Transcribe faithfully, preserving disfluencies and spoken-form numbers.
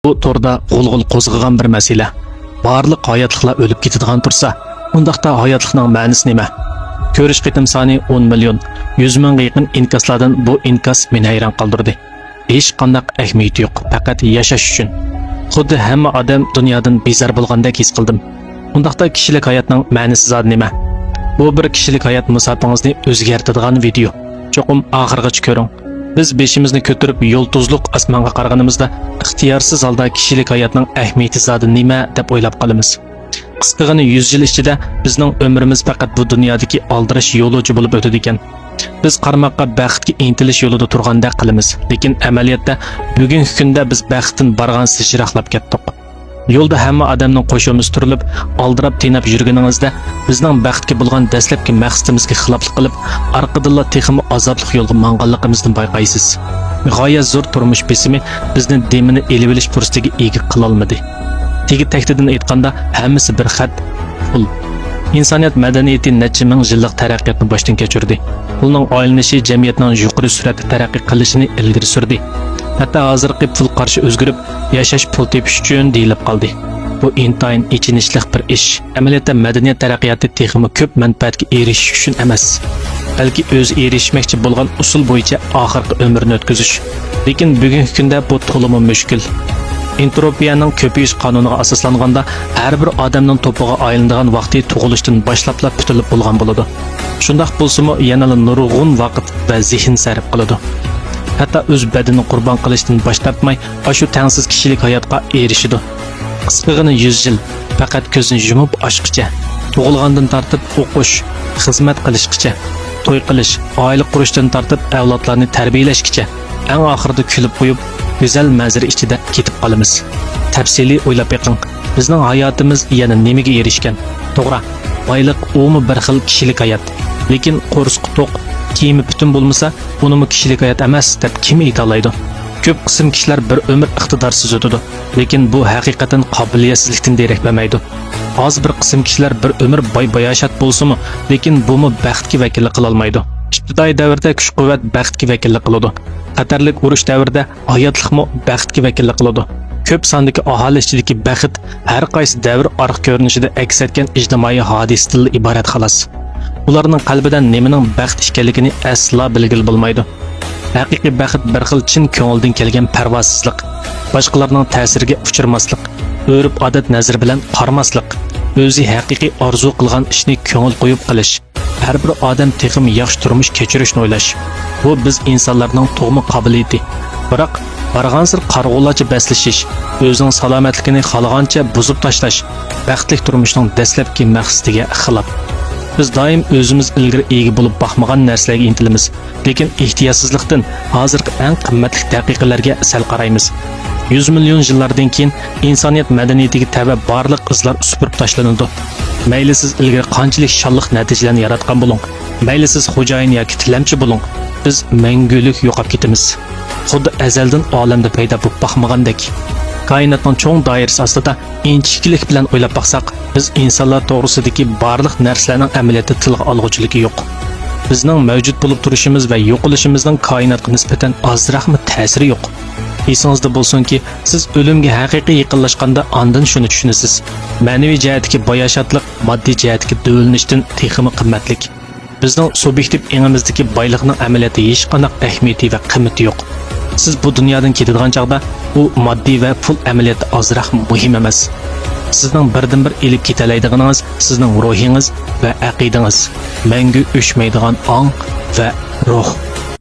بۇ توردا غۇلغۇلا قوزغىغان بىر مەسىلە. بارلىق ھاياتلىقلار ئۆلۈپ كېتىدىغان تۇرسا، ئۇنداقتا ھاياتلىقنىڭ مەنىسى نېمە؟ كۆرۈش قېتىم سانى ئون مىليون، يۈز مىڭغا يېقىن ئىنكاسلاردىن بۇ ئىنكاس مېنى ھەيران قالدۇردى. ھېچقانداق ئەھمىيىتى يوق، پەقەت ياشاش ئۈچۈن. خۇددى ھەممە ئادەم دۇنيادىن بىزار بولغاندەك ھېس قىلدىم. ئۇنداقتا كىشىلىك ھاياتنىڭ مەنىسى زادى نېمە؟ بۇ بىر كىشىلىك ھايات مۇساپىڭىزنى ئۆزگەرتىدىغان ۋىدېئو. چوقۇم ئاخىرغىچە كۆرۈڭ. بىز بېشىمىزنى كۆتۈرۈپ يۇلتۇزلۇق ئاسمانغا قارىغىنىمىزدا، ئىختىيارسىز ھالدا كىشىلىك ھاياتنىڭ ئەھمىيىتى زادى نېمە دەپ ئويلاپ قالىمىز. قىسقىغىنە يۈز يىل ئىچىدە بىزنىڭ ئۆمرىمىز پەقەت بۇ دۇنيادىكى ئالدىراش يولۇچى بولۇپ ئۆتىدىكەن. بىز قارىماققا بەختكە ئىنتىلىش يولىدا تۇرغاندەك قىلىمىز، لېكىن ئەمەلىيەتتە بۈگۈنكى كۈندە بىز بەختتىن بارغانسېرى يىراقلاپ كەتتۇق. يولدا ھەممە ئادەمنىڭ قوشۇمىسى تۈرۈلۈپ، ئالدىراپ تېنەپ يۈرگىنىڭىزدە، بىزنىڭ بەختكە بولغان دەسلەپكى مەقسىتىمىزگە خىلاپلىق قىلىپ، ئارقىدىنلا تېخىمۇ ئازابلىق يولغا ماڭغانلىقىمىزنى بايقايسىز. غايەت زور تۇرمۇش بېسىمى بىزنى دېمىنى ئېلىۋېلىش پۇرسىتىگە ئىگە قىلالمىدى. تېگى تەكتىدىن ئېيتقاندا، ھەممىسى بىر خەت، پۇل. ئىنسانىيەت مەدەنىيىتى نەچچە مىڭ يىللىق تەرەققىياتنى باشتىن كەچۈردى. پۇلنىڭ ئايلىنىشى جەمئىيەتنىڭ يۇقىرى سۈرئەتتە تەرەققىي قىلىشىنى ئىلگىرى سۈردى. ھەتتا ھازىرقى پۇل قارىشى ئۆزگىرىپ، ياشاش پۇل تېپىش ئۈچۈن دېيىلىپ قالدى. بۇ ئىنتايىن ئېچىنىشلىق بىر ئىش. ئەمەلىيەتتە مەدەنىيەت تەرەققىياتى تېخىمۇ كۆپ مەنپەئەتكە ئېرىشىش ئۈچۈن ئەمەس، بەلكى ئۆزى ئېرىشمەكچى بولغان ئۇسۇل بويىچە ئاخىرقى ئۆمرىنى ئۆتكۈزۈش. لېكىن بۈگۈنكى كۈندە بۇ تولىمۇ مۈشكۈل. ئېنتروپىيەنىڭ كۆپىيىش قانۇنىغا ئاساسلانغاندا، ھەر بىر ئادەمنىڭ توپىغا ئايلىنىدىغان ۋاقتى تۇغۇلۇشتىن باشلاپلا پۈتۈلۈپ بولغان بولىدۇ. شۇنداق بولسىمۇ، يەنىلا نۇرغۇن ۋاقىت ۋە زېھىن سەرپ قىلىدۇ. ھەتتا ئۆز بەدىنىنى قۇربان قىلىشتىن باش تارتماي، ئاشۇ تەڭسىز كىشىلىك ھاياتقا ئېرىشىدۇ. قىسقىغىنە يۈز يىل، پەقەت كۆزنى يۇمۇپ ئاچقىچە، تۇغۇلغاندىن تارتىپ ئوقۇش، خىزمەت قىلىشقىچە، توي قىلىش، ئائىلە قۇرۇشتىن تارتىپ ئەۋلادلارنى تەربىيەلەشكىچە، ئەڭ ئاخىرىدا كۈلۈپ قويۇپ، گۈزەل مەنزىرە ئىچىدە كېتىپ قالىمىز. تەپسىلىي ئويلاپ بېقىڭ، بىزنىڭ ھاياتىمىز يەنە نېمىگە ئېرىشكەن؟ توغرا، بايلىق ئۇمۇ بىر خىل كىشىلىك ھايات. لېكىن قورسىقى توق، كىيىمى پۈتۈن بولمىسا، ئۇنىمۇ كىشىلىك ھايات ئەمەس دەپ كىم ئېيتالايدۇ؟ كۆپ قىسىم كىشىلەر بىر ئۆمۈر ئىقتىدارسىز ئۆتىدۇ، لېكىن بۇ ھەقىقەتەن قابىلىيەتسىزلىكتىن دېرەك بەرمەيدۇ. ئاز بىر قىسىم كىشىلەر بىر ئۆمۈر باي-باياشات بولسىمۇ، لېكىن بۇمۇ بەختكە ۋەكىللىك قىلالمايدۇ. ئىپتىدائىي دەۋردە كۈچ-قۇۋۋەت بەختكە ۋەكىللىك قىلىدۇ. خەتەرلىك ئۇرۇش دەۋرىدە ھاياتلىقمۇ بەختكە ۋەكىللىك قىلىدۇ. كۆپ ساندىكى ئاھالە ئىچىدىكى بەخت ھەر قايسى دەۋر ئارقا كۆرۈنۈشىدە ئەكس ئەتكەن ئىجتىمائىي ھادىسىدىنلا ئىبارەت، خالاس. ئۇلارنىڭ قەلبىدە نېمىنىڭ بەخت ئىكەنلىكىنى ئەسلا بىلگىلى بولمايدۇ. ھەقىقىي بەخت بىر خىل چىن كۆڭۈلدىن كەلگەن پەرۋاسىزلىق، باشقىلارنىڭ تەسىرىگە ئۇچرىماسلىق، ئۆرپ-ئادەت نەزىرى بىلەن قارىماسلىق، ئۆزى ھەقىقىي ئارزۇ قىلغان ئىشنى كۆڭۈل قويۇپ قىلىش، ھەر بىر ئادەم تېخىمۇ ياخشى تۇرمۇش كەچۈرۈشنى ئويلاش. بۇ بىز ئىنسانلارنىڭ تۇغما قابىلىيىتى. بىراق، بارغانسېرى قارىغۇلارچە بەسلىشىش، ئۆزىنىڭ سالامەتلىكىنى خالىغانچە بۇزۇپ تاشلاش بەختلىك تۇرمۇشنىڭ دەسلەپكى مەقسىتىگە خىلاپ. بىز دائىم ئۆزىمىز ئىلگىرى ئىگە بولۇپ باقمىغان نەرسىلەرگە ئىنتىلىمىز. لېكىن ئېھتىياتسىزلىقتىن ھازىرقى ئەڭ قىممەتلىك دەقىقىلەرگە سەل قارايمىز. يۈز مىليون يىللاردىن كېيىن ئىنسانىيەت مەدەنىيىتىگە تەۋە بارلىق ئىزلار سۈپۈرۈپ تاشلىنىدۇ. مەيلى سىز ئىلگىرى قانچىلىك شانلىق نەتىجىلەرنى ياراتقان بولۇڭ، مەيلى سىز خوجايىن ياكى تىلەمچى بولۇڭ، بىز مەڭگۈلۈك يوقاپ كېتىمىز. خۇددى ئەزەلدىن ئالەمدە پەيدا بولۇپ باقمىغاندەك. كائىناتنىڭ چوڭ دائىرىسى ئاستىدا ئىنچىكىلىك بىلەن ئويلاپ باقساق، بىز ئىنسانلار توغرىسىدىكى بارلىق نەرسىلەرنىڭ ئەمەلىيەتتە تىلغا ئالغۇچىلىكى يوق. بىزنىڭ مەۋجۇت بولۇپ تۇرۇشىمىز ۋە يوقىلىشىمىزنىڭ كائىناتقا نىسبەتەن ئازراقمۇ تەسىرى يوق. ئېسىڭىزدە بولسۇنكى، سىز ئۆلۈمگە ھەقىقىي يېقىنلاشقاندا ئاندىن شۇنى چۈشىنىسىز. مەنىۋى جەھەتتىكى باياشاتلىق، ماددىي جەھەتتىكى دۆۋىلىنىشتىن تېخىمۇ قىممەتلىك. بىزنىڭ سۇبيېكتىپ ئېڭىمىزدىكى بايلىقنىڭ ئەمەلىيەتتە ھېچقانداق ئەھمىيىتى ۋە قىممىتى يوق. سىز بۇ دۇنيادىن كېتىدىغان چاغدا، ئۇ ماددىي ۋە پۇل ئەمەلىيەتتە ئازراقمۇ مۇھىم ئەمەس. سىزنىڭ بىردىنبىر ئېلىپ كېتەلەيدىغىنىڭىز سىزنىڭ روھىڭىز ۋە ئەقىدىڭىز، مەڭگۈ ئۆچمەيدىغان ئاڭ ۋە روھ.